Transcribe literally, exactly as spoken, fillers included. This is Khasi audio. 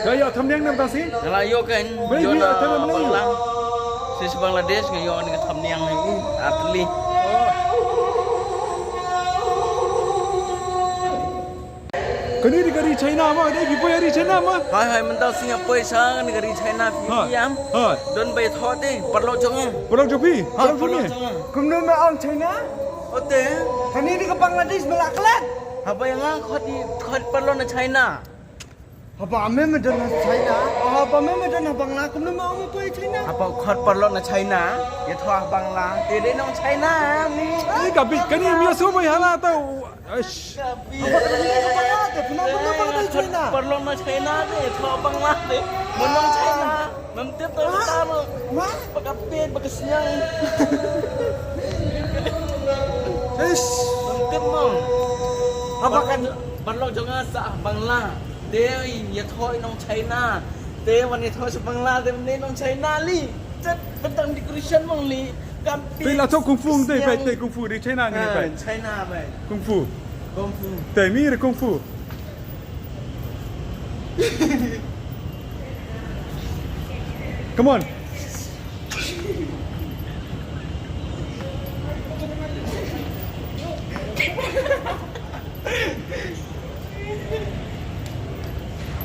Ka ïoh thamniang namar shi? Nga la ïoh kan. Bai ïoh ïoh na thamniang. Bangla. Shi Bangladesh nga ïoh na ka thamniang ni. Atli. Kane dei ka ri China ma, dei ki poi ri China ma. Hai hai, mynta shi nga poi sha kane ka ri China phi ïam. Hai. Don ba ïathoh te, paralok jong nga. Paralok jong phi? Ha, paralok jong nga. Kumno me ong China? Ote. Kane dei ka Bangladesh, me la klet. Haba ïa nga khot i, khot paralok na China. Haba me me don na China. Haba me me don na Bangla, kumno me ong me poi China? Haba khot paralok na China, ïathoh Bangla. Te dei nong China ni. Ni ka bit kane me ïa shu poi hala tau. Aish. Ka bit. Haba kane ka Bangla te, kumno kumno Bangla China? Paralok na China te, ïathoh Bangla te. Mo nong China. Mem tip to ta mo. Ba ka pet, ba ka sniang. Ish. Mem tip mo. Haba kan paralok jong nga sha Bangla. Te ïathoh nong China. Te wan ïathoh sha Bangla, te ne nong China li. Tet bentang decoration mong li. Kam pet. Te la to kung fu te, bai te kung fu di China ni bai. China bai. Kung fu. Kung fu. Te mi re kung fu. Come on.